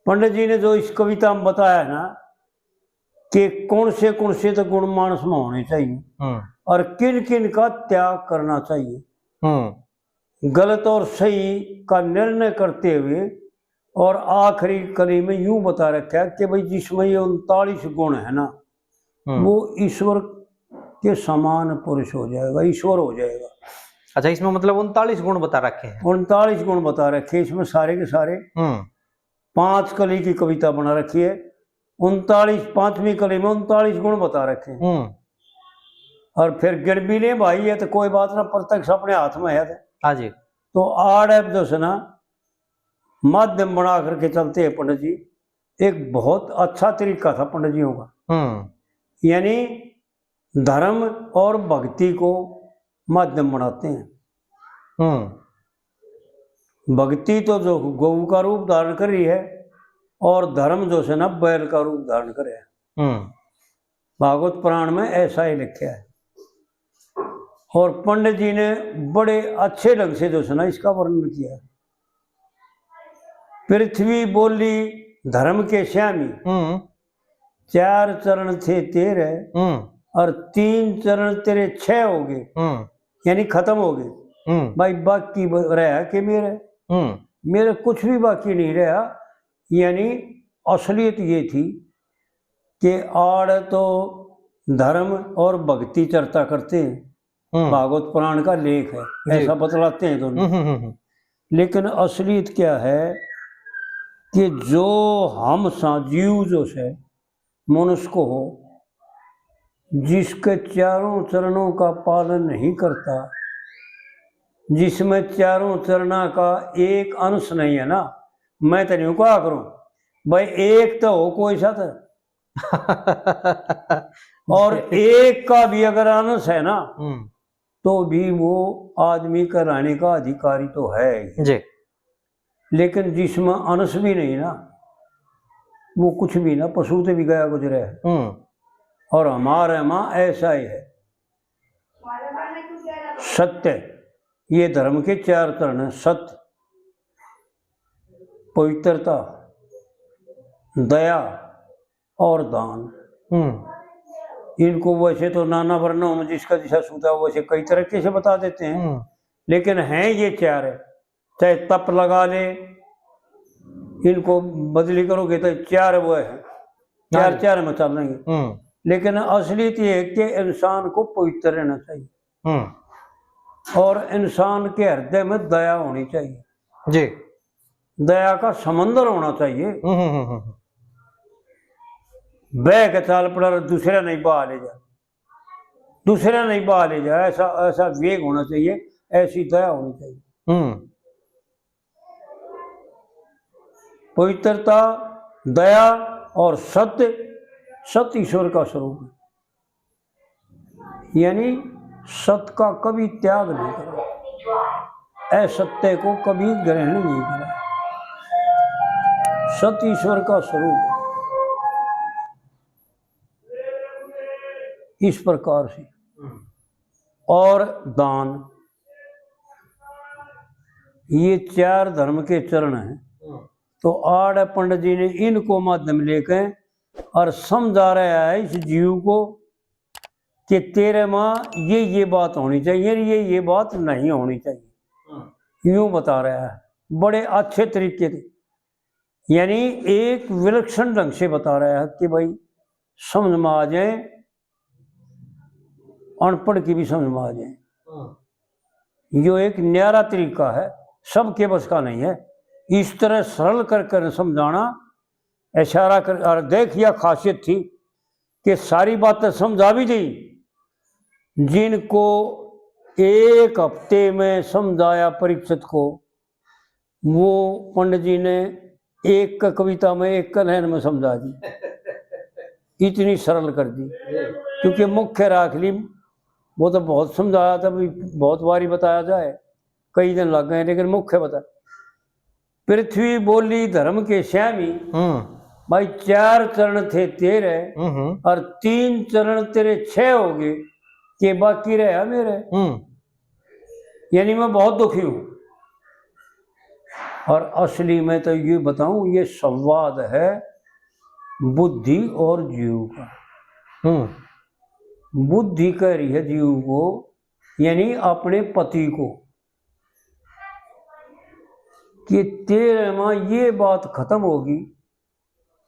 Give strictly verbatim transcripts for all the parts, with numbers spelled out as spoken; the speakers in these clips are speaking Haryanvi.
पंडित जी ने जो इस कविता में बताया है ना कि कौन से कौन से तो गुण मानस में होने चाहिए हम्म। और किन किन का त्याग करना चाहिए। हम्म। गलत और सही का निर्णय करते हुए और आखिरी कली में यूं बता रखा है कि भाई, जिसमें ये उनतालीस गुण है ना, हम्म। वो ईश्वर के समान पुरुष हो जाएगा, ईश्वर हो जाएगा। अच्छा, इसमें मतलब उनतालीस गुण बता रखे हैं। उनतालीस गुण बता रखे इसमें सारे के सारे। हम्म। पांच कली की कविता बना रखी है, उनतालीस, पांचवी कली में उनतालीस गुण बता रखे हैं। हम्म। और फिर गिण भी ले भाई, ये तो कोई बात ना, प्रत्यक्ष अपने हाथ में है। हाँ जी। तो आड़ अब जो है ना, माध्यम बना करके चलते हैं पंडित जी। एक बहुत अच्छा तरीका था पंडित जियों का। हम्म। यानी धर्म और भक्ति को माध्यम बनाते हैं। हम्म। भक्ति तो जो गौ का रूप धारण कर रही है और धर्म जो से ना बैल का रूप धारण करे है। हम्म। भागवत पुराण में ऐसा ही लिखा है। और पंडित जी ने बड़े अच्छे ढंग से जो है ना इसका वर्णन किया है। पृथ्वी बोली धर्म के स्वामी, हम्म। चार चरण थे तेरे हम्म। और तीन चरण तेरे छह हो गए, हम्म। यानी खत्म हो गए। हम्म। भाई, बाकी ब-, रहा के मेरे? हम्म। मेरे कुछ भी बाकी नहीं रहा। यानी असलियत ये थी कि आड़ तो धर्म और भक्ति चर्चा करते हैं, हम्म। भागवत पुराण का लेख है, जी। ऐसा बतलाते हैं दोनों। हम्म, हम्म, हम्म, हम्म। लेकिन असलियत क्या है कि जो हम सा जीव जो से मनुष्य को हो, जिसके चारों चरणों का पालन नहीं करता, जिसमें चारों चरणा का एक अंश नहीं है ना, मैं तो नहीं कहा करूं भाई, एक तो हो कोई सा तो। और एक का भी अगर अंश है ना, हम्म। तो भी वो आदमी कहलाने का अधिकारी तो है ही। जी। लेकिन जिसमें अंश भी नहीं ना, वो कुछ भी ना, पशु से भी गया गुजरे है। हम्म। और हमारे माँ ऐसा ही है। सत्य, ये धर्म के चार चरण हैं: सत्य, पवित्रता, दया और दान। हम्म। इनको वैसे तो नाना वर्णों में जिसका जैसा सूता, वैसे कई तरीके से बता देते हैं, हम्म। लेकिन हैं ये चार है। चाहे तप लगा ले, इनको बदली करोगे तो चार वो है, चार, हाँ। चार में चलेंगे। हम्म। लेकिन असली तो ये है कि इंसान को पवित्र रहना चाहिए। हम्म। और इंसान के हृदय में दया होनी चाहिए। जी। दया का समंदर होना चाहिए। हम्म, हम्म, हम्म, हम्म। बह के चाल पड़ा, दूसरा नहीं बहा ले जा, दूसरा नहीं बहा ले जा, ऐसा, ऐसा वेग होना चाहिए, ऐसी दया होनी चाहिए। हम्म। पवित्रता, दया और सत्य, सत्य ईश्वर का स्वरूप है। यानी सत का कभी त्याग नहीं करा, असत्य को कभी ग्रहण नहीं करा। सत ईश्वर का स्वरूप है। इस प्रकार से। और दान, ये चार धर्म के चरण हैं। तो आड़ पंडित जी ने इनको माध्यम लेके और समझा रहा है इस जीव को कि तेरे माँ ये, ये बात होनी चाहिए, ये, ये बात नहीं होनी चाहिए। यूं बता रहा है बड़े अच्छे तरीके से, यानी एक विलक्षण ढंग से बता रहा है कि भाई, समझ में आ जाए, अनपढ़ की भी समझ में आ जाए। यो एक न्यारा तरीका है, सबके बस का नहीं है। इस तरह सरल कर कर समझाना, इशारा कर, और देख, यह खासियत थी कि सारी बातें समझा भी दी। जिनको एक हफ्ते में समझाया परीक्षित को, वो पंडित जी ने एक क-, कविता में एक क लाइन में समझा दी, इतनी सरल कर दी। क्योंकि मुख्य राख ली, वो तो बहुत समझाया था, भी बहुत बारी बताया जाए, कई दिन लग गए, लेकिन मुख्य बता। पृथ्वी बोली धर्म के स्वामी, हम्म। भाई, चार चरण थे तेरे हम्म। और तीन चरण तेरे छह हो गए, के बाकी रहा मेरे। हम्म। यानी मैं बहुत दुखी हूँ। और असली में तो ये बताऊं, ये संवाद है बुद्धि और जीव का। हम्म। बुद्धि कह रही है जीव को, यानी अपने पति को, कि तेरे में ये बात खत्म होगी,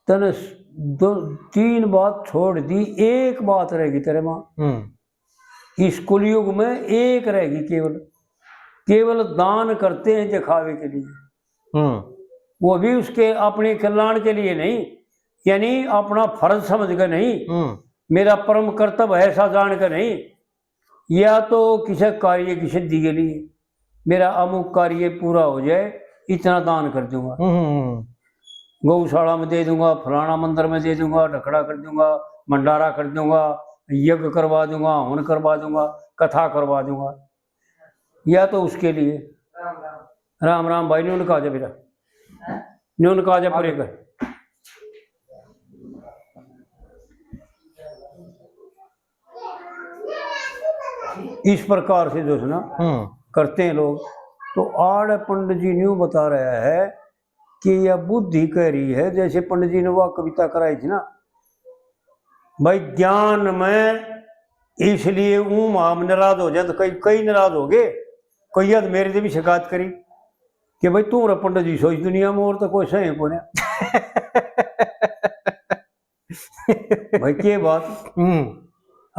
तने दो तीन बात छोड़ दी, एक बात रहेगी तेरे में। हम्म। इस कलयुग में एक रहेगी केवल, केवल दान करते हैं दिखावे के लिए। हम्म। वो भी उसके अपने कल्याण के लिए नहीं, यानी अपना फर्ज समझ कर नहीं, हम्म। मेरा परम कर्तव्य है ऐसा जान कर नहीं, या तो किसी कार्य की सिद्धि के लिए, मेरा अमुक कार्य पूरा हो जाए, इतना दान कर दूंगा, हम्म, हम्म, हम्म। गौशाला में दे दूंगा, फलाना मंदिर में दे दूंगा, ढकड़ा कर दूंगा, भंडारा कर दूंगा, यज्ञ करवा दूंगा, हवन करवा दूंगा, कथा करवा दूंगा, या तो उसके लिए। राम राम भाई, न्यून का जा बेटा, न्यून का जा परे कर। इस प्रकार से जो है ना, हम्म। करते हैं लोग। तो आड़ पंडित जी न्यू बता रहा है कि यह बुद्धि कह रही है, जैसे पंडित जी ने वह कविता कराई थी ना, भाई, ज्ञान में इसलिए ऊम आम नाराज हो जाए, तो कई, कई नाराज हो गए, कई याद मेरे से भी शिकायत करी कि भाई, तू रे पंडित जी सो इस दुनिया में, और तो कोई सही कोन्या। भाई, के बात? हम्म।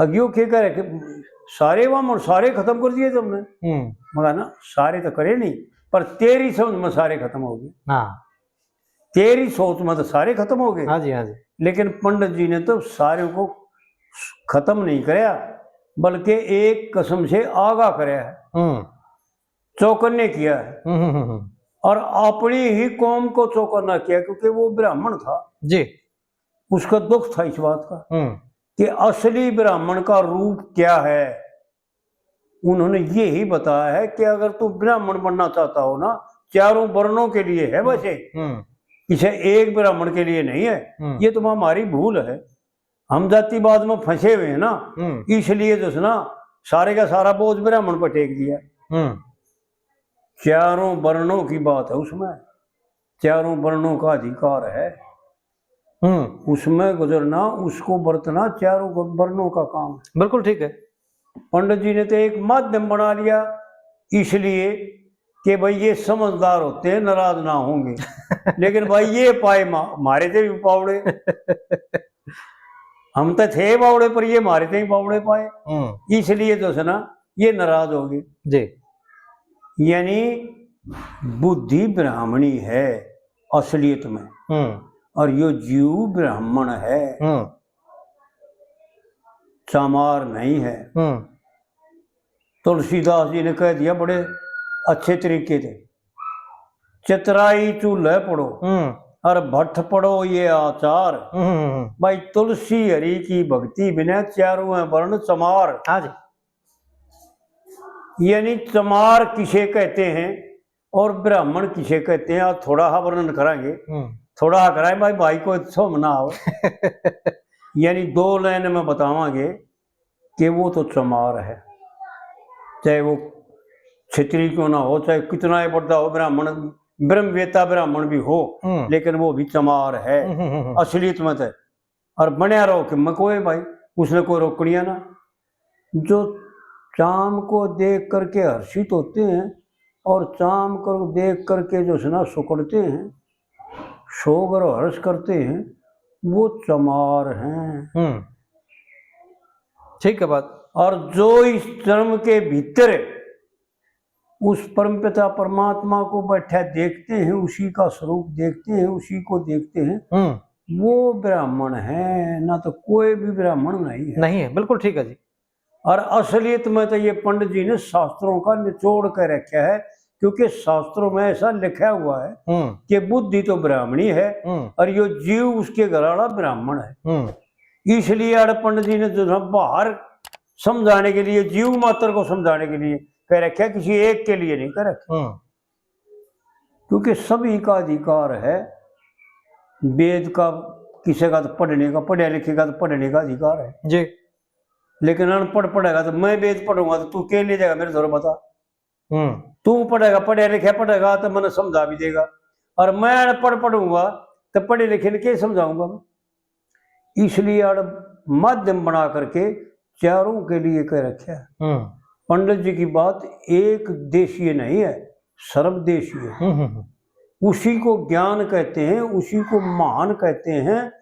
अगियो के करे कि सारे वामन सारे खत्म कर दिए तुमने। हम्म। मगर ना, सारे तो करे नहीं, पर तेरी समझ में सारे खत्म हो गए। हाँ। तेरी सोच में तो सारे खत्म हो गए। हाँ जी, हाँ जी। लेकिन पंडित जी ने तो सारे को खत्म नहीं करया, बल्कि एक किस्म से आगा करया है, हम्म। चौकन्ने किया है। हम्म, हम्म, हम्म। और अपनी ही कौम को चौकन्ना किया, क्योंकि वो ब्राह्मण था जी। उसका दुख था इस बात का, हम्म। कि असली ब्राह्मण का रूप क्या है। उन्होंने यही बताया है कि अगर तू ब्राह्मण बनना चाहता हो ना, चारों वर्णों के लिए है वैसे, हम्म। इसे एक ब्राह्मण के लिए नहीं है। हम्म। ये तो हमारी भूल है, हम जातिवाद में फंसे हुए हैं ना, हम्म। इसलिए जो है ना, सारे का सारा बोझ ब्राह्मण पर टेक दिया। हम्म। चारों वर्णों की बात है उसमें, चारों वर्णों का अधिकार है। हम्म। उसमें गुजरना, उसको बरतना, चारों वर्णों का काम है। बिल्कुल ठीक है। पंडित जी ने तो एक माध्यम बना लिया, इसलिए कि भाई, ये समझदार होते हैं, नाराज ना होंगे। लेकिन भाई, ये पाए मा-, मारे थे भी पावड़े। हम तो थे बावड़े, पर ये मारे थे ही बावड़े पाए। हम्म। इसलिए जो है ना, ये नाराज हो गए जी। यानी बुद्धि ब्राह्मणी है असलियत में, हम्म। और यो जीव ब्राह्मण है, हम्म। चमार नहीं है। हम्म। तुलसीदास जी ने कह दिया बड़े अच्छे तरीके से, "चतराई चूल्हे पड़ो, हम्म। और भट्ठ पड़ो ये आचार।" हम्म, हम्म, हम्म। भाई, तुलसी हरि की भक्ति बिना चारों हैं वर्ण चमार। हाँ जी। यानी चमार किसे कहते हैं और ब्राह्मण किसे कहते हैं, आज थोड़ा हा वर्णन करांगे, हम्म। थोड़ा हा कराएं भाई, भाई को सोम ना हो। यानी दो लाइन में बतावांगे कि वो तो चमार है, चाहे वो क्षत्रिय क्यों ना हो, चाहे कितना ही बड़ा हो ब्राह्मण, ब्रह्मवेत्ता ब्राह्मण भी हो, हम्म। लेकिन वो भी चमार है, हम्म, हम्म, हम्म। असलियत में तो। और बनया रहो कि मैं कोई भाई, उसने कोई रोकनिया ना। जो चाम को देख करके हर्षित होते हैं और चाम को देख करके जो है ना सुकड़ते हैं, शोक और हर्ष करते हैं, वो चमार हैं। हम्म। ठीक है बात। और जो इस जन्म के भीतर उस परमपिता परमात्मा को बैठा देखते हैं, उसी का स्वरूप देखते हैं, उसी को देखते हैं, हम्म। वो ब्राह्मण है, ना तो कोई भी ब्राह्मण नहीं है। नहीं है, बिल्कुल ठीक है जी। और असलियत में तो ये पंडित जी ने शास्त्रों का निचोड़ कर रखा है, क्योंकि शास्त्रों में ऐसा लिखा हुआ है हम्म। कि बुद्धि तो ब्राह्मणी है हम्म। और यो जीव उसके घर वाला ब्राह्मण है। हम्म। इसलिए अड़ पंडित जी ने जो है बाहर समझाने के लिए, जीव मात्र को समझाने के लिए कह रखा है, किसी एक के लिए नहीं कह रखा। हम्म। क्योंकि सभी का अधिकार है, वेद का किसी का तो पढ़ने का, पढ़े लिखे का तो पढ़ने का अधिकार है जी। लेकिन अनपढ़ पढ़ेगा तो मैं वेद पढ़ूंगा तो तू के ले जाएगा मेरे धोरे, बता। हम्म। तू पढ़ेगा, पढ़े लिखे पढ़ेगा तो मैंने समझा भी देगा, और मैं अनपढ़ पढ़ूंगा तो पढ़े लिखे ने के समझाऊंगा मैं? इसलिए आड़ माध्यम बना करके चारों के लिए कह रखा है। हम्म। पंडित जी की बात एक देशीय नहीं है, सर्वदेशीय है। हम्म, हम्म, हम्म। उसी को ज्ञान कहते हैं, उसी को महान कहते हैं,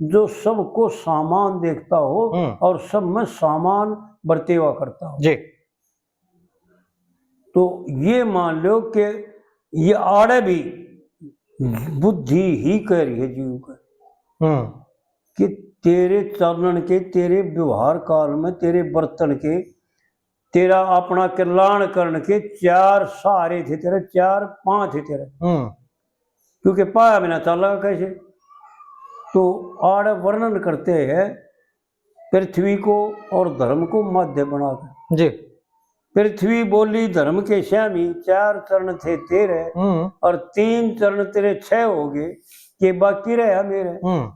जो सबको सामान देखता हो हम्म। और सब में सामान बरतेवा करता हो। जी। तो ये मान लो कि ये आड़े भी बुद्धि ही कह रही है जीव का हम्म। कि तेरे चलण के, तेरे व्यवहार काल में, तेरे बर्तन के, तेरा अपना कल्याण करण के चार सहारे थे तेरे, चार पांच थे तेरे। हम्म। क्योंकि पाया बिना चालेगा कैसे? तो आड़े वर्णन करते हैं पृथ्वी को और धर्म को माध्य बनाकर। जी। पृथ्वी बोली धर्म के स्वामी, चार चरण थे तेरे हम्म। और तीन चरण तेरे छह हो गए, के बाकी रहा मेरे। हम्म।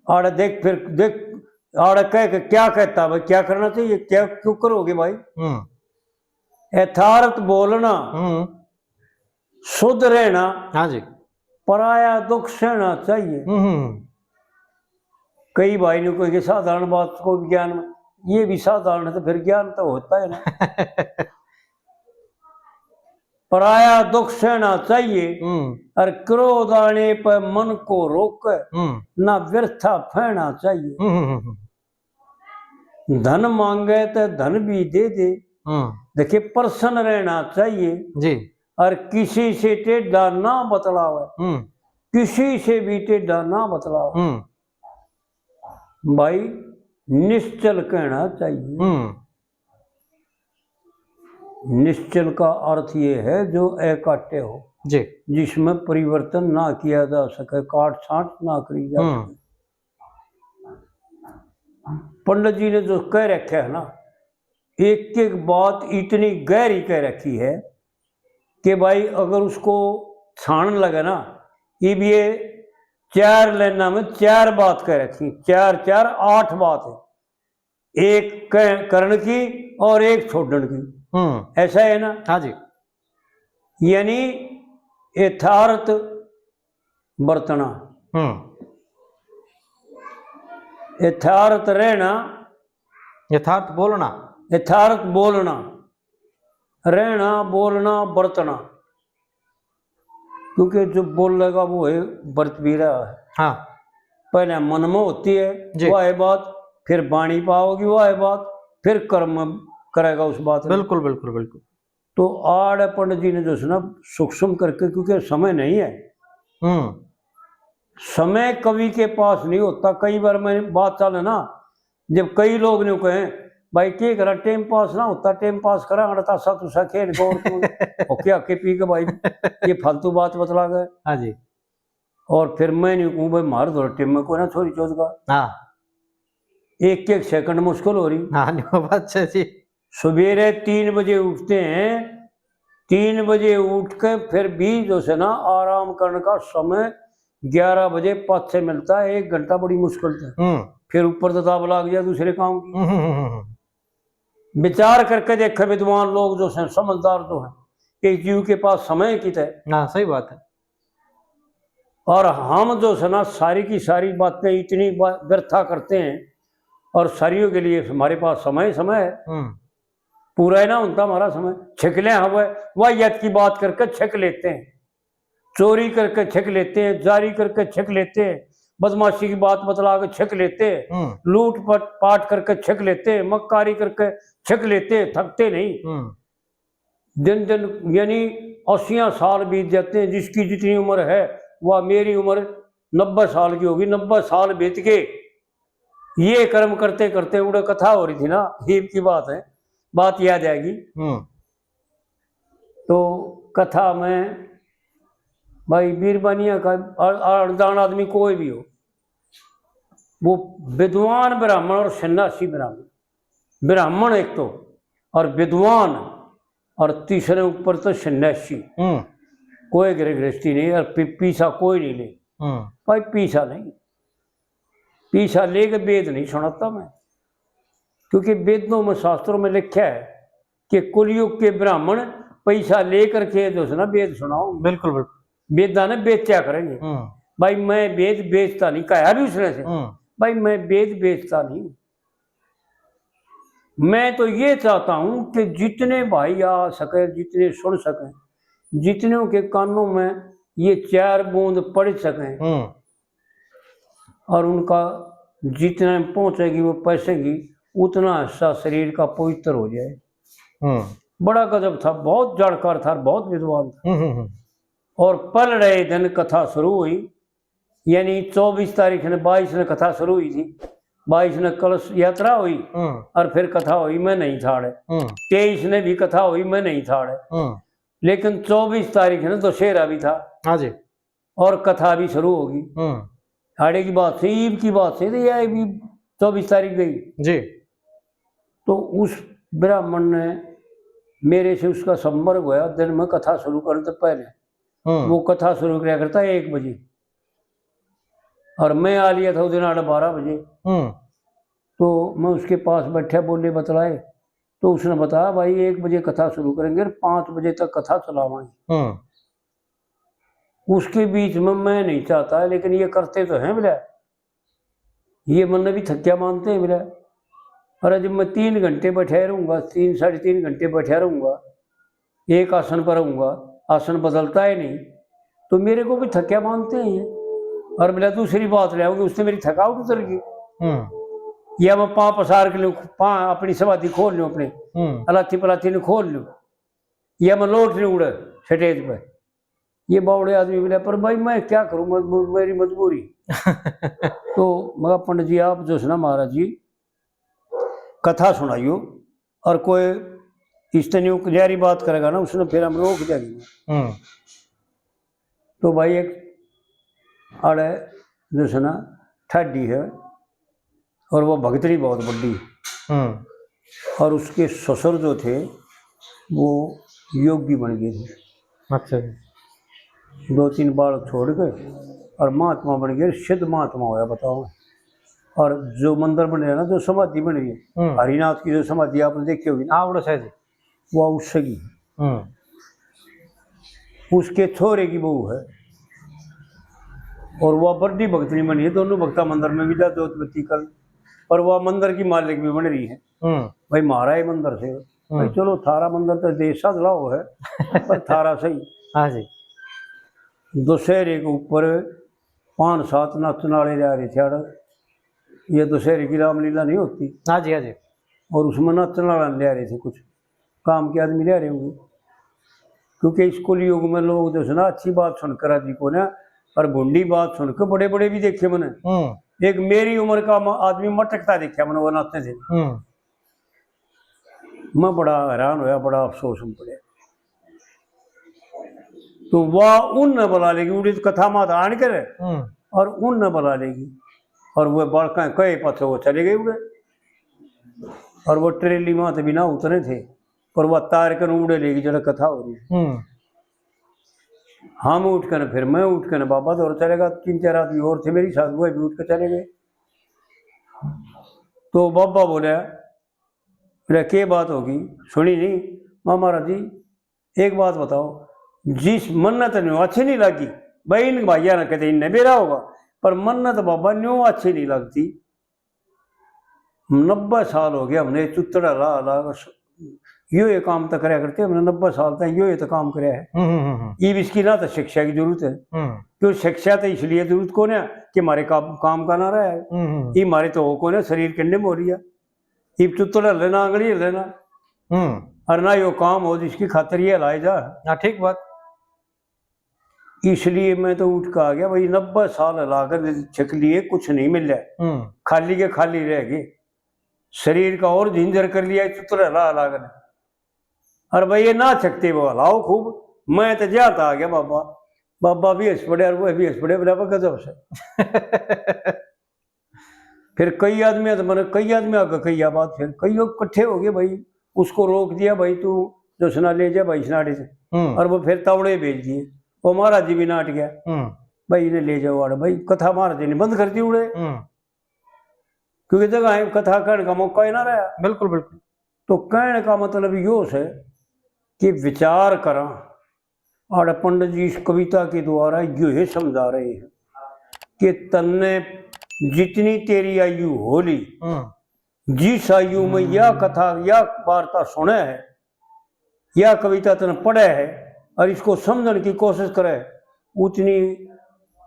आड़े देख, फिर देख, आड़े कह के क्या कहता भाई, क्या करना चाहिए, क्या क्यों करोगे भाई? हम्म। यथार्थ बोलना, हम्म। शुद्ध रहना, हाँ जी। पराया दुख सहना चाहिए। हम्म, हम्म। कई भाई ने कोई के साधारण बात को भी ज्ञान में, ये भी साधारण है, तो फिर ज्ञान तो होता है ना। पराया दुख सहना चाहिए हम्म। और क्रोध आने पर मन को रोक, हम्म। ना व्यर्था फहना चाहिए। हम्म, हम्म, हम्म। धन मांगे तो धन भी दे दे। हम्म। देखिए, प्रसन्न रहना चाहिए जी। और किसी से टेढ़ा ना बतलावे, हम्म। किसी से भी टेढ़ा ना बतलावे। हम्म। भाई, निश्चल कहना चाहिए। हम्म। निश्चल का अर्थ ये है जो अकाट्य हो, जी। जिसमें परिवर्तन ना किया जा सके, काट छांट ना करी जा हम्म। सके। पंडित जी ने जो कह रखा है ना, एक एक बात इतनी गहरी कह रखी है कि भाई, अगर उसको छान लगे ना, इब ये चार लाइना में चार बात कह रखी, चार चार आठ बात है, एक कह-, करण की और एक छोड़न की। हम्म। ऐसा है ना? हाँ जी। यानी यथार्थ बरतना, हम्म। यथार्थ रहना, यथार्थ बोलना। यथार्थ बोलना, रहना, बोलना, बरतना। क्योंकि जो बोलेगा वो है बरत भी रहा है। हाँ। पहले मन में होती है जी। वह है बात, फिर बाणी पाओगी वह है बात, फिर कर्म करेगा उस बात में। बिल्कुल, बिल्कुल, बिल्कुल। तो आड़ पंडित जी ने जो है ना सूक्ष्म करके, क्योंकि समय नहीं है। हम्म। समय कवि के पास नहीं होता। कई बार मैं बात चले ना, जब कई लोग ने कहे, "भाई, के करा, टाइम पास ना होता, टाइम पास करा, अड़तासा तुसा खेल को और तू होके आके पी के भाई, ये फालतू बात बतला गए।" हाँ जी। और फिर मैं नहीं कहूँ, "भाई, मार धोरे टाइम में कोई ना छोरी चोद का।" हाँ। एक एक सेकंड मुश्किल हो रही। हाँ, नहीं, बात सही जी। सवेरे तीन बजे उठते हैं, तीन बजे उठ के फिर भी जो है ना आराम करने का समय ग्यारह बजे पाछे मिलता है, एक घंटा बड़ी मुश्किल से। हम्म। फिर ऊपर तो दाब लाग जाए दूसरे काम की। हम्म, हम्म, हम्म, हम्म। विचार करके देखे विद्वान लोग जो हैं, समझदार जो हैं, कि जीव के पास समय कित है। हाँ, सही बात है। और हम जो है ना सारी की सारी बातें इतनी बा-, व्यर्था करते हैं और सारियों के लिए हमारे पास समय, समय है। हम्म। पूरा ही ना होता हमारा समय। छिकले हवे, वाहियात की बात करके छिक लेते हैं, चोरी करके छिक लेते हैं, जारी करके छिक लेते हैं, बदमाशी की बात बतला के छिक लेते हैं, हम्म। लूट पट-, पाट करके छिक लेते हैं, मक्कारी करके छिक लेते हैं, थकते नहीं। हम्म। दिन दिन यानी अस्सियां साल बीत जाते हैं, जिसकी जितनी उम्र है, वह मेरी उम्र नब्बे साल की होगी, नब्बे साल बीत के ये कर्म करते करते उड़े कथा हो रही थी ना, हीब की बात है, बात याद आएगी। हम्म। तो कथा में भाई बीरबानिया का अ-, अनजान आदमी कोई भी हो, वो विद्वान ब्राह्मण और सन्यासी ब्राह्मण, ब्राह्मण एक तो, और विद्वान, और तीसरे ऊपर तो सन्यासी। हम्म। कोई गृह गृहस्थी नहीं और पी-, पीसा कोई नहीं ले। हम्म। भाई पीसा नहीं, पीसा लेके वेद नहीं सुनाता मैं, क्योंकि वेदों में, शास्त्रों में लिखा है कि कलयुग के ब्राह्मण पैसा लेकर के जो है ना वेद सुनाओ, बिल्कुल, बिल्कुल। वेदा ने बेचा करेंगे। हम्म। भाई, मैं वेद बेचता नहीं, कहा भी उसने से, हम्म। भाई, मैं वेद बेचता नहीं। मैं तो ये चाहता हूं कि जितने भाई आ सके, जितने सुन सके, जितने के कानों में ये चार बूंद पड़ सके, हम्म। और उनका जितने पहुंचेगी वो पैसेगी, उतना हिस्सा शरीर का पवित्र हो जाए। हम्म। बड़ा गजब था, बहुत जानकार था, बहुत विद्वान था। हम्म, हम्म, हम्म। और पलड़े दिन कथा शुरू हुई, यानी चौबीस तारीख ने, बाईस ने कथा शुरू हुई थी, बाईस ने कलश यात्रा हुई, हम्म। और फिर कथा हुई, मैं नहीं था आड़े। हम्म। तेईस ने भी कथा हुई, मैं नहीं था आड़े। हम्म। लेकिन चौबीस तारीख ने दशहरा भी था। हाँ जी। और कथा भी शुरू होगी। हम्म। आड़े की बात से, ईब की बात से, तो यह भी चौबीस तारीख गई। जी। तो उस ब्राह्मण ने, मेरे से उसका संपर्क होया दिन में कथा शुरू करने से पहले। हम्म। वो कथा शुरू किया करता एक बजे, और मैं आ लिया था उस दिन आड़े बारह बजे। हम्म। तो मैं उसके पास बैठा, बोले बतलाए, तो उसने बताया, भाई, एक बजे कथा शुरू करेंगे और पाँच बजे तक कथा चलावांगे। हम्म। उसके बीच में मैं नहीं चाहता, लेकिन ये करते तो हैं बोला, ये मन भी थक्या मानते हैं बोला। अरे, जब मैं तीन घंटे बैठा रहूंगा, तीन, साढ़े तीन घंटे बैठा रहूंगा, एक आसन पर रहूंगा, आसन बदलता है नहीं, तो मेरे को भी थक्या मानते हैं। और बोला, दूसरी बात ले आओगे, उससे मेरी थकावट उतर गई। हम्म। या मैं पाँव पसार के लूं, पाँव, अपनी समाधि खोल लूं, अपने हम्म। अलाथी पलाथी ने खोल लूं, या मैं लौट लूं उड़े स्टेज पे। ये बावड़े आदमी बोले, पर भाई, मैं क्या करूं, मजबू-, मेरी मजबूरी। तो मगर पंडित जी, आप जो है ना, महाराज जी, कथा सुनाइयो, और कोई इस तरह न्यारी बात करेगा ना, उसने फिर हम रोक देंगे। हम्म। तो भाई, एक आड़े जो है ना, ठाडी है, और वो भगतड़ी बहुत बड़ी। हम्म। और उसके ससुर जो थे, वो योगी बन गए थे। अच्छा जी। दो तीन बालक छोड़ के और महात्मा बन गए, सिद्ध महात्मा होया, बताओ। और जो मंदिर बन रहा ना, जो समाधि बन रही है, हम्म। हरिनाथ की जो समाधि आपने देखी होगी ना, हाँ, उड़े शायद। वो उससे की। हम्म। उसके छोरे की बहू है, और वह बड़ी भगतनी बनी है। दोनों भगता मंदिर में विदा जोत बत्ती कर, पर वह मंदिर की मालिक भी बन रही है। हम्म। भाई, म्हारा ही मंदिर से, भाई, हम्म। चलो, थारा मंदिर तो देश साथ लाओ है, पर थारा सही। हाँ जी। दशहरे के ऊपर पाँच सात नाचण वाले जा रहे थे आड़े। ये दशहरे की रामलीला नहीं होती? हाँ जी, हाँ जी। और उसमें नाचण वाला ले आ रहे थे कुछ। काम के आदमी ले रहे होंगे, क्योंकि इस कलयुग में लोग जो है ना, अच्छी बात सुनकर राजी को ना, और भुंडी बात सुनकर बड़े बड़े भी देखे मैंने। हम्म। एक मेरी उम्र का म-, आदमी मटकता देखा मैंने, वो नाचते थे। हम्म। मैं बड़ा हैरान होया, बड़ा अफसोस में पड़या। तो वह उनने बुला लेगी, उड़ी कथा मात आन कर, हम्म। और उनने बुला लेगी, और वह बालकां कहे पाछे वो चले गए उड़े, और वो ट्रेली मात भी ना उतरे थे, पर वह तार कर उड़े लेगी, जरा कथा हो रही है। हम्म। हम उठ कर, फिर मैं उठ कर बाबा दौर चलेगा, तीन चार आदमी और थे मेरी साथ, वह भी उठ कर चले गए। तो बाबा बोले, "अरे, के बात होगी, सुनी नहीं?" "माँ महाराज जी, एक बात बताओ, जिस मन्नत ने अच्छी नहीं लगी, भाई, इन भाइया ने कहते इनने बेरा होगा, पर मन्नत बाबा न्यू अच्छी नहीं लगती। नब्बे साल हो गया हमने चुतड़ा ला ला, बस यो ये काम तो करया करते, हमने नब्बे साल तक यो ये तो काम करया है। हम्म, हम्म, हम्म। इब इसकी ना तो शिक्षा की जरूरत है, हम्म। क्यों शिक्षा तो इसलिए जरूरत को ना कि हमारे काम, काम का ना रहा है, हम्म, हम्म। ये हमारे तो हो को ना, शरीर किन्ने में हो रही है, इब चुतड़ा लेना, आंगली लेना, हम्म। और ना यो काम हो जिसकी खातर ये हलाए जा।" हाँ, ठीक बात। इसलिए मैं तो उठ के आ गया भाई, नब्बे साल हला कर छिक लिए, कुछ नहीं मिला, हम्म। खाली के खाली रह गए, शरीर का और झिंझर कर लिया, चुतड़ा हला हला कर। और भाई, ये ना छकते वो हलाओ खूब, मैं तो जाता आ गया बाबा। बाबा भी हंस पड़े और वो भी हंस पड़े, बोला, "गजब से।" फिर कई आदमी तो मैंने कई आदमी आगे कही या बात, फिर कई लोग इकट्ठे हो गए भाई, उसको रोक दिया, "भाई, तू जो सना ले जा भाई, सनाड़े से।" हम्म। और वो फिर तावड़े भेज दिए, वो महाराज जी भी नाट गया। हम्म। "भाई, इन्हें ले जाओ आड़े।" भाई, कथा महाराज जी ने बंद कर दी उड़े, हम्म। क्योंकि जगह है, कथा कहने का मौका ही ना रहा। बिल्कुल, बिल्कुल। तो कहने का मतलब यो है कि विचार करा, और पंडित जी इस कविता के द्वारा यो ही समझा रहे हैं कि तन्ने जितनी तेरी आयु हो ली, हम्म। जिस आयु में यह कथा, यह वार्ता सुने है, यह कविता तन पढ़े है और इसको समझने की कोशिश करे, उतनी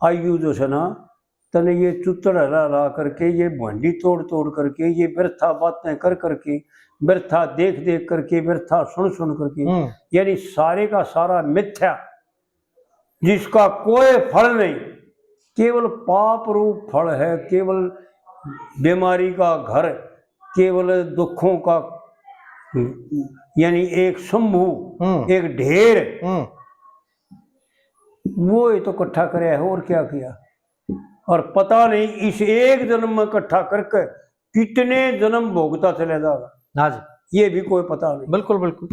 आयु जो है ना, तने ये चुतड़ हला हला करके, ये भांडी तोड़ तोड़ करके, ये व्यर्था बातें कर करके, व्यर्था देख देख करके, व्यर्था सुन सुन करके, हम्म। यानी सारे का सारा मिथ्या, जिसका कोई फल नहीं, केवल पाप रूप फल है, केवल बीमारी का घर, केवल दुखों का, यानी एक शंभू, हम्म। एक ढेर, हम्म। वो ही तो इकट्ठा करे है, और क्या किया? और पता नहीं इस एक जन्म में इकट्ठा करके कितने जन्म भोगता चले जाएगा। हाँ जी। ये भी कोई पता नहीं। बिल्कुल, बिल्कुल।